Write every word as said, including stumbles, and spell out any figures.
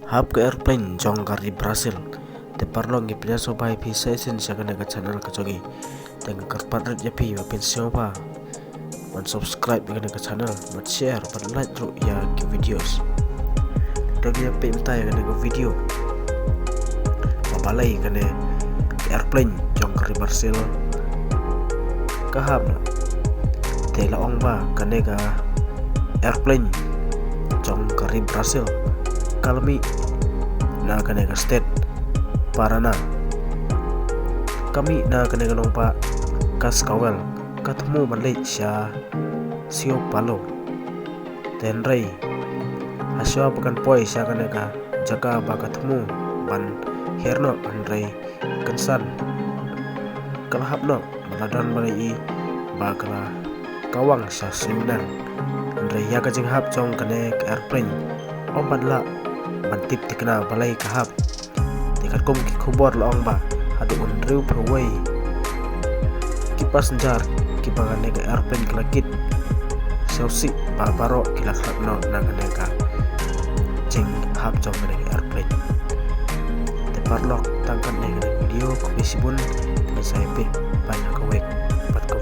Hap ka airplane jong ka ri Brazil. Te paralok, ngi pdiang sngewbha ïa phi sa shisien sha kane ka channel ka jong ngi. Te nga kyrpad rit ïa phi ba phin sngewbha ban subscribe ïa kane ka channel, ban share, ban like ruh ïa ki videos. Te ngin ïa peit mynta ïa kane ka video ba balei kane ka airplane jong ka ri Brazil ka hap noh. Te la ong ba kane ka airplane jong ka ri Brazil ka la mih na kane ka state Paraná. Ka mih na kane ka nongbah Cascavel, ka thmu ban leit sha São Paulo. Te hynrei hashwa ba kan poi sha kane ka jaka ba ka thmu ban hiar noh, hynrei kynsan ka la hap noh, ba la don ba la ïohi ba ka la kawang sha sniewbneng. Hynrei ïa ka jinghap jong kane ka airplane ym pat lah ban tip thikna balei ka hap. Te katkum ki khubor la ong ba haduh hynriewphew wei ki passenger kiba kane ka airplane ka la kit sngewsih ba baroh ki la khlad noh na kane ka jinghap jong kane ka airplane. Te paralok, tang katne kane ka video, khublei shibun, ngin sa ïa peit pat ha kawei pat ka